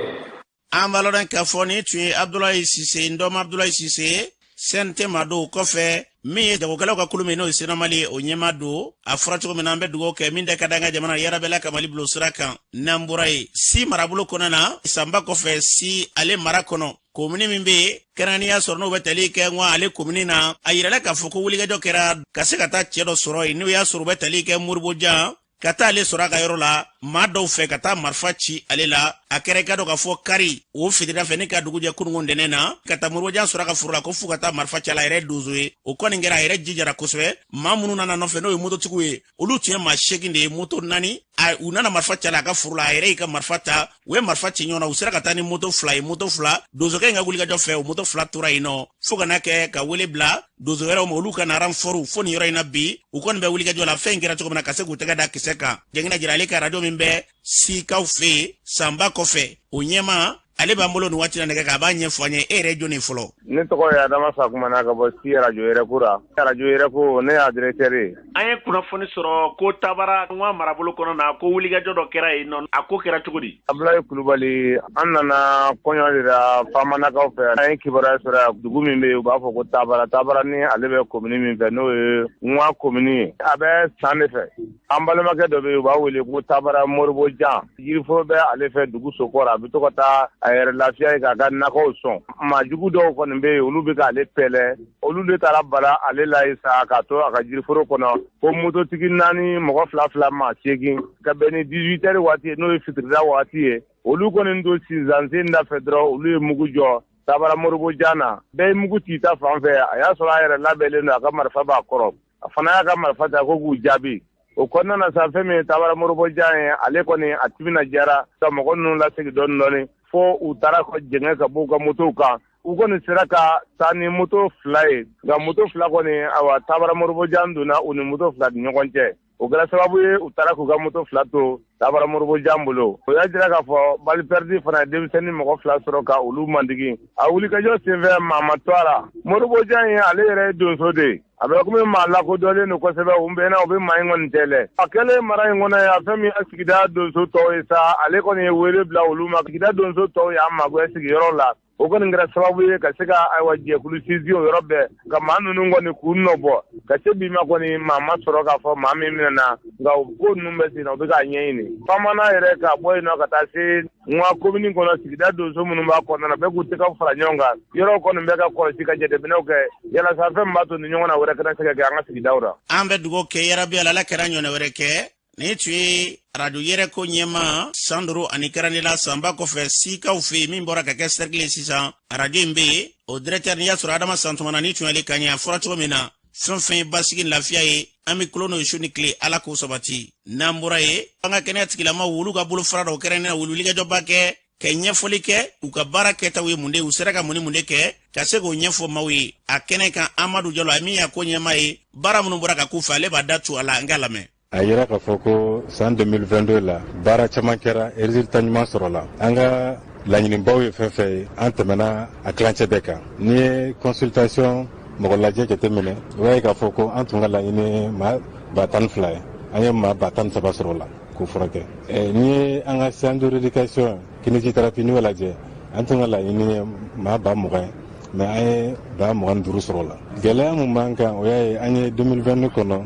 An b'a lɔn k'a fɔ nin tun ye Abdulayi Sise, n dɔma Abdulayi Sise, CNT ma don. Kɔfɛ, min ye jagokɛlaw ka kulu min, n'o ye Sinomali ye, o ɲɛma don. A fɔra cogo min na, an bɛ dugawu kɛ min tɛ ka da an ka jamana yarabɛla ka Mali bilo sira kan. N'an bɔra yen, Si marabolo kɔnɔ na, Sanba kɔfɛ, Si ale mara kɔnɔ, komini min bɛ yen, kɛrɛnkɛrɛnnenya sɔrɔ n'o bɛ tali kɛ ŋɔ ale komini na, a yirala k'a fɔ ko wulikajɔ kɛra ka se ka taa cɛɛ dɔ sɔrɔ yen, n'o y'a sɔrɔ u bɛ tali kɛ Moribojan, ka taa ale sɔrɔ a ka yɔrɔ la, maa dɔw fɛ ka taa marifa ci ale la. A kɛra i ka dɔn k'a fɔ kari o fitirida fɛ ni ka dugu jɛ kunungo ntɛnɛn na, ka taa Moribojan sɔrɔ a ka foro la, ko f'u ka taa marifa ci a la. A yɛrɛ donso ye, o kɔni kɛra, a yɛrɛ jijara kosɛbɛ. Maa minnu nana nɔfɛ, n'o ye mototigiw ye, olu tun ye maa 8 de ye, moto naani. U nana marifa ci a la a ka foro la, a yɛrɛ y'i ka marifa ta, u ye marifa ci ɲɔgɔn na, u sera ka taa ni moto 2 ye. Moto 2, donsokɛ in ka wulikajɔ fɛ, o moto 2 tora yen nɔ fo ka n'a kɛ ka wele bila donso wɛrɛw ma, olu ka na renfort fo nin yɔrɔ in na. Bi, u kɔni bɛ wulikajɔ la, fɛn in kɛra cogo min na, ka se k'u tɛgɛ da kisɛ kan. Jɛngina jira ale ka radio min bɛ Sikaw fɛ yen Sanba kɔfɛ, o ɲɛma. Ale b'an bolo nin waati la nɛgɛ kan, a b'a ɲɛfɔ an ye. E yɛrɛ jɔn ye fɔlɔ? Ne tɔgɔ ye Adama Sakumana ka bɔ si arajo Yɛrɛko la. Arajo Yɛrɛko, ne y'a directeur ye. An ye kunnafoni sɔrɔ ko Tabara Ŋwa marabolo kɔnɔ na, ko wulikajɔ dɔ kɛra yen nɔ. A ko kɛra cogo di? Abulayi Kulubali, an nana kɔɲɔ de la Famanakaw fɛ. An ye kibaruya sɔrɔ yan, dugu min bɛ yen, u b'a fɔ ko Tabara. Tabara ni ale bɛ komini min fɛ, n'o ye Ŋwa komini ye, a bɛ san de fɛ. An balimakɛ dɔ bɛ yen, u b'a wele ko Tabara Moribo Jan. Yiriforo bɛ ale fɛ dugu sokɔrɔ, a bɛ to ka taa a yɛrɛ lafiya ye k'a ka nakɔw sɔn. Maa jugu dɔw kɔni bɛ yen, olu bɛ k'ale pɛlɛ. Olu de taara bala ale la yen sa k'a to a ka jiriforo kɔnɔ, ko mototigi 4, mɔgɔ 2 2, maa 8, ka bɛn ni 18 heures waati ye, n'o ye fitirida waati ye. Olu kɔni don sinzansen da fɛ dɔrɔn, olu ye mugu jɔ Tabara Moribo Jan na. Bɛɛ ye mugu ci ta fan fɛ. A y'a sɔrɔ a yɛrɛ labɛnlen don, a ka marifa b'a kɔrɔ, a fana y'a ka marifa ta ko k'u jaabi. O kɔnɔna na sa, fɛn min ye Tabara Moribo Jan ye, ale kɔni a timina jara ka mɔgɔ ninnu lasegin dɔɔni dɔɔni, fo u taara ka jɛngɛ ka bɔ u ka motow kan. U kɔni sera ka taa ni moto 2 ye, nka moto 2 kɔni, awa, Tabara Moribo Jan donna u ni moto 2 ni ɲɔgɔn cɛ. O kɛra sababu ye, u taara k'u ka moto 2 to Tabara Moribo Jan bolo. O y'a jira k'a fɔ balle perdue fana ye denmisɛnnin mɔgɔ 2 sɔrɔ ka olu mandigi. A wulikajɔ senfɛ, maa ma to a la. Moribo Jan ye, ale yɛrɛ ye donso de ye. A bɛ komi maa lakodɔnlen don kosɛbɛ, u bɛnna u bɛ maa in kɔni tɛ. A kɛlen mara in kɔnɔ yan, fɛn min ye sigida donso tɔw ye sa, ale kɔni ye wele bila olu ma. Sigida donso tɔw y'a magɛn sigiyɔrɔ la. O kɔni kɛra sababu ye ka se ka, ayiwa, jɛkulu sinsin o yɔrɔ bɛɛ, ka maa ninnu kɔni k'u nɔ bɔ. Ka se bi ma kɔni, maa ma sɔrɔ k'a fɔ maa min minɛna, nka o ko ninnu bɛ sen na, u bɛ k'a ɲɛɲini. Famana yɛrɛ ka bɔ yen nɔ ka taa se Ŋwa komini kɔnɔ, sigida donso minnu b'a kɔnɔna na, bɛɛ k'u tɛgɛw fara ɲɔgɔn kan. Yɔrɔw kɔni bɛ ka kɔlɔsi ka jateminɛw kɛ yalasa fɛn min b'a to ni ɲɔgɔn na wɛrɛ kana se ka kɛ an ka sigidaw la. An bɛ dugawu kɛ yarabi Ala, Ala kɛra ɲɔgɔnna wɛrɛ kɛ. Nin tun ye arajo Yɛrɛko ɲɛma san 5 ani kɛrɛnkɛrɛnnenya sanba kɔfɛ sikaw fɛ yen, min bɔra ka kɛ cercle ye sisan. Arajo in bɛ yen, o directeur n'i y'a sɔrɔ Adama Santumana ni tun y'ale kan ye. A fɔra cogo min na, fɛn fɛn ye basigi ni lafiya ye, an bɛ kulon n'o ye su ni tile, Ala k'o sabati. N'an bɔra yen, an ka kɛnɛya tigilamaw, olu ka bolofara dɔw kɛrɛnkɛrɛnnenya, wuli wulikajɔba kɛ ka ɲɛfɔli kɛ u ka baara kɛtaw ye mun de ye, u sera ka mun ni mun de kɛ ka se k'o ɲɛfɔ maaw ye a kɛnɛ kan. Amadu Jalo, a min y'a ko ɲɛma ye, baara minnu bɔra ka k'u fɛ, ale b'a da tu a la. N k'a lamɛn. A yira k'a fɔ ko san 2022 la, baara caman kɛra, résultat ɲuman sɔrɔla. An ka laɲinibaw ye fɛn fɛn ye, an tɛmɛna a tilancɛ bɛɛ kan. N'i ye consultation mɔgɔ lajɛ jateminɛ, i b'a ye k'a fɔ ko an tun ka laɲini ye maa 12,000 ye, an ye maa 13,000 sɔrɔ o la k'o furakɛ. N'i ye an ka séance de rééducation kinésithérapie, n'i y'o lajɛ, an tun ka laɲini ye maa 20,000 ye, mais an ye 25,000 sɔrɔ o la. Gɛlɛya mun b'an kan, o y'a ye an ye 2022 kɔnɔ,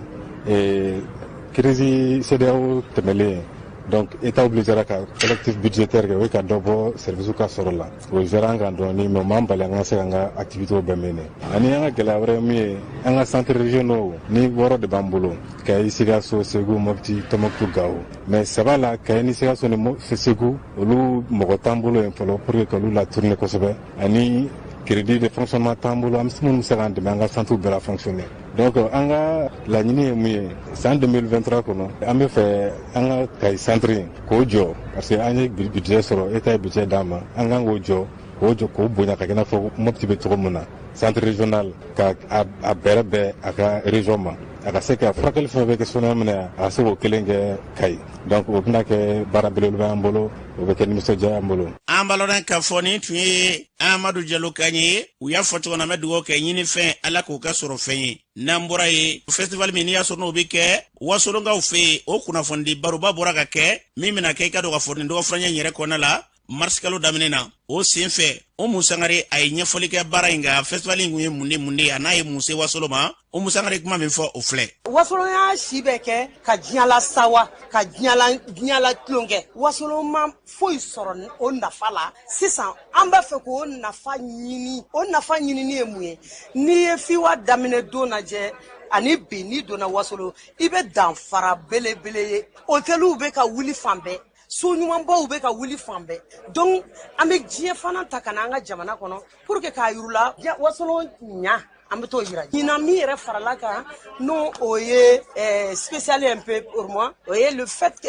crise CEDEAO tɛmɛlen, donc État obligé ka collectif budgétaire kɛ, o ye ka dɔ bɔ service ka sɔrɔ la. O géré an kan dɔɔni, mais o m'an bali an ka se k'an ka activité bɛɛ mener. Ani an ka gɛlɛya wɛrɛ ye min ye, an ka centre régionaux ni 6 de b'an bolo: Kayi, Sikaso, Segu, Mopti, Tɔnbɔkutu, Gawo. Mais saba la, Kayi ni Sikaso ni Segu, olu mɔgɔ t'an bolo yen fɔlɔ pour que k'olu la tourner kosɛbɛ, ani crédit de fonctionnement t'an bolo an minnu bɛ se k'an dɛmɛ an ka centre bɛɛ la fonctionner. Donc an ka laɲini ye mun ye san 2023 kɔnɔ? An bɛ fɛ an ka Kayi centre in k'o jɔ, parce que an ye budget sɔrɔ, État ye budget d'an ma. An kan k'o jɔ, k'o jɔ k'o bonya ka kɛ i n'a fɔ Mopti bɛ cogo min na, centre régional, ka a bɛrɛ bɛn a ka région ma, a ka se ka furakɛli fɛn fɛn kɛ sɔnniya minɛ, a ka se k'o kelen kɛ Kayi. Donc o bɛna kɛ baara belebeleba y'an bolo, o bɛ kɛ nisɔndiya y'an bolo. An b'a lɔn k'a fɔ nin tun ye Amadu Jalo kan ye. U y'a fɔ cogo min na, an bɛ dugawu kɛ, ɲinifɛn, Ala k'o kɛ sɔrɔ fɛn ye. N'an bɔra yen, festival min n'i y'a sɔrɔ n'o bɛ kɛ Wasolonkaw fɛ yen, o kunnafonidi baroba bɔra ka kɛ min bɛna kɛ, i ka dɔn k'a fɔ nin dɔgɔfurancɛ in yɛrɛ kɔnɔna la, marisi kalo daminɛ na. O sen fɛ, Umu Sangare, a ye ɲɛfɔli kɛ baara in kan. Festival in kun ye mun de mun de ye, a n'a ye mun se Wasolo ma? Umu Sangare, kuma min fɔ, o filɛ. Wasolon y'a si bɛɛ kɛ ka diɲɛ la sawa, ka diɲɛ la tulonkɛ. Wasolon ma foyi sɔrɔ o nafa la. Sisan an b'a fɛ k'o nafa ɲini. O nafa ɲinini ye mun ye? N'i ye fiwa daminɛ don lajɛ ani bi, n'i donna Wasolo, i bɛ danfara belebele ye. Hôteliw bɛ ka wuli fan bɛɛ, so ɲumanbaw bɛ ka wuli fan bɛɛ. Donc an bɛ diɲɛ fana ta ka na an ka jamana kɔnɔ pour que k'a yir'u la Wasolon ɲa, an bɛ t'o yira. Ɲinan min yɛrɛ farala kan, n'o o ye spécial un peu pour moi, o ye le fait que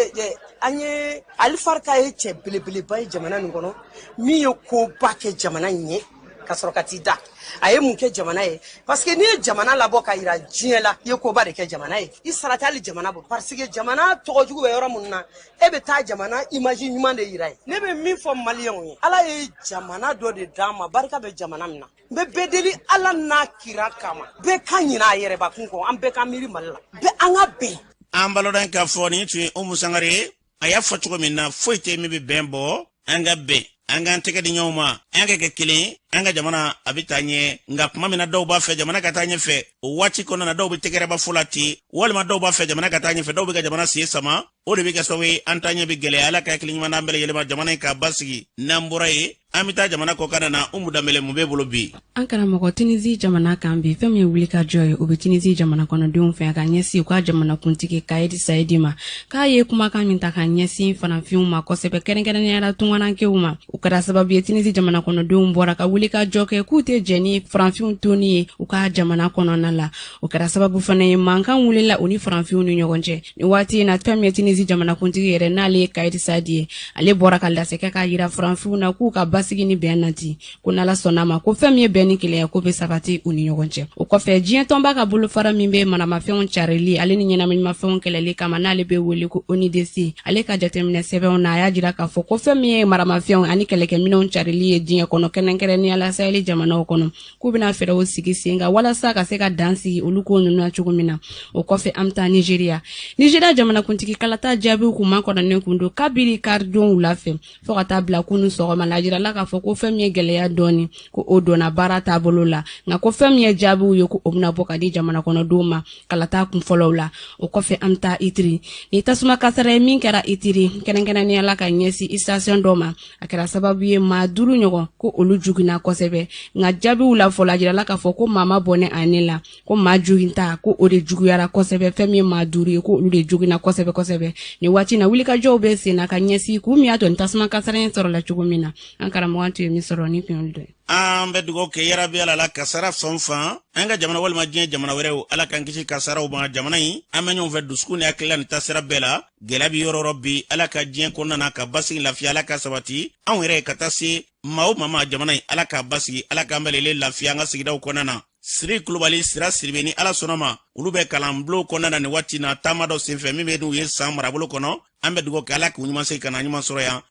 an ye Alifarika ye cɛ belebeleba ye jamana nin kɔnɔ, min ye koba kɛ jamana in ye. Ka sɔrɔ ka t'i da. A ye mun kɛ jamana ye? Parce que n'i ye jamana labɔ ka yira diɲɛ la, i ye koba de kɛ jamana ye. I sara tɛ hali jamana bɔ, parce que jamana tɔgɔ jugu bɛ yɔrɔ minnu na, e bɛ taa jamana image ɲuman de yira ye. Ne bɛ min fɔ maliyɛnw ye, Ala ye jamana dɔ de d'an ma, barika bɛ jamana min na. N bɛ bɛɛ deli Ala n'a kira kama, bɛɛ ka ɲinɛ a yɛrɛbakun kɔ, an bɛɛ ka miiri Mali la, bɛɛ an ka bɛn. An balodan k'a fɔ nin tun ye Umu Sangare ye. A y'a fɔ cogo min na, foyi tɛ min bɛ bɛn bɔ. An ka bɛn, an k'an tɛgɛ di ɲɔgɔn ma, an ka kɛ kelen, an ka jamana a bɛ taa ɲɛ. Nka tuma min na dɔw b'a fɛ jamana ka taa ɲɛfɛ, o waati kɔnɔna na dɔw bɛ tɛgɛrɛba fɔ la ten, walima dɔw b'a fɛ jamana ka taa ɲɛfɛ, dɔw bɛ ka jamana sen sama. O de bɛ kɛ sababu ye an taa ɲɛ bɛ gɛlɛya. Ala ka hakili ɲuman d'an bɛɛ lajɛlen ma, jamana in k'a basigi. N'an bɔra yen, an bɛ taa jamana kɔkan na. Umu Danbɛlɛ, mun b'e bolo bi? An karamɔgɔ, Tunisie jamana kan bi, fɛn min ye wuli ka jɔ ye, o bɛ Tunisie jamana kɔnɔdenw fɛ ka ɲɛsin u ka jamanakuntigi Kayidi Sayidi ma, k'a ye kumakan min ta ka ɲɛsin farafinw ma kosɛbɛ, kɛrɛnkɛrɛnnenya la tungarankew ma. O kɛra sababu ye Tunisie jamana kɔnɔdenw bɔra ka wuli ka jɔ kɛ k'u tɛ jɛn ni farafinw toni ye u ka jamana kɔnɔna la. O kɛra sababu fana ye mankan wulila u ni farafinw ni ɲɔgɔn cɛ. Ni waati in na, fɛn min ye Tunisie jamanakuntigi yɛrɛ, n'ale ye Kayidi Sayidi ye, ale bɔra ka lasɛkɛ k'a yira farafinw na k'u ka basigi ni bɛn nati, ko n'Ala sɔnna ma, ko fɛn min ye bɛn ni kelenya ko bɛ sabati u ni ɲɔgɔn cɛ. O kɔfɛ, diɲɛ tɔnba ka bolofara min bɛ maramafɛnw carili ale ni ɲɛnaminimafɛnw kɛlɛli kama, n'ale bɛ wele ko ONUDC, ale ka jateminɛ sɛbɛnw na, a y'a jira k'a fɔ ko fɛn min ye maramafɛnw ani kɛlɛkɛminɛnw carili ye diɲɛ kɔnɔ, kɛrɛnkɛrɛnnenya la Saheli jamanaw kɔnɔ, k'u bɛna fɛɛrɛw sigi sen kan walasa ka se ka dan sigi olu ko ninnu na cogo min na. O kɔfɛ, an bɛ taa Nigeria. Nigeria jamanakuntigi kalata jaabiw kun makɔnɔnen kun don kabiri karidon wula fɛ fo ka taa bila kunu sɔgɔma la. A jirala k'a fɔ ko fɛn min ye gɛlɛya dɔɔni, ko o donna baara taabolo la, nka ko fɛn min ye jaabiw ye, ko o bɛna bɔ ka di jamana kɔnɔdenw ma kalata kun fɔlɔw la. O kɔfɛ, an bɛ taa Ituri. Ni tasuma kasara ye min kɛra Ituri, kɛrɛnkɛrɛnnenya la ka ɲɛsin station dɔ ma, a kɛra sababu ye maa duuru ɲɔgɔn ko olu joginna kosɛbɛ. Nka jaabiw la fɔlɔ, a jirala k'a fɔ ko maa ma bɔnɛ a ni la, ko maa joginta ko o de juguyara kosɛbɛ. Fɛn min ye maa duuru ye, ko olu de joginna kosɛbɛ kosɛbɛ. Nin waati na, wulikajɔw bɛ sen na ka ɲɛsin k'u min y'a to nin tasuma kasara in sɔrɔla cogo min na. An karamɔgɔ, tun ye min sɔrɔ, ni kun y'olu dɔ ye. An bɛ dugawu kɛ yarabi Ala la, kasara fan fan an ka jamana walima diɲɛ jamana wɛrɛw, Ala k'an kisi kasaraw ma. Jamana in, an bɛ ɲɔgɔn fɛ dusukun ni hakilila ni tasira bɛɛ la. Gɛlɛya bɛ yɔrɔ yɔrɔ bi, Ala ka diɲɛ kɔnɔna na ka basigi, lafiya Ala ka sabati anw yɛrɛ ka taa se maa o maa ma. Jamana in, Ala k'a basigi, Ala k'an bɛɛ lajɛlen lafiya an ka sigidaw kɔnɔna na. Siri Kulubali, Sira Siribe, ni Ala sɔnna ma, olu bɛ kalanbulon kɔnɔna na nin waati na, taama dɔ senfɛ min bɛ n'u ye San marabolo kɔnɔ. An bɛ dugawu kɛ, Ala k'u ɲuman segin ka na ɲuman sɔrɔ yan.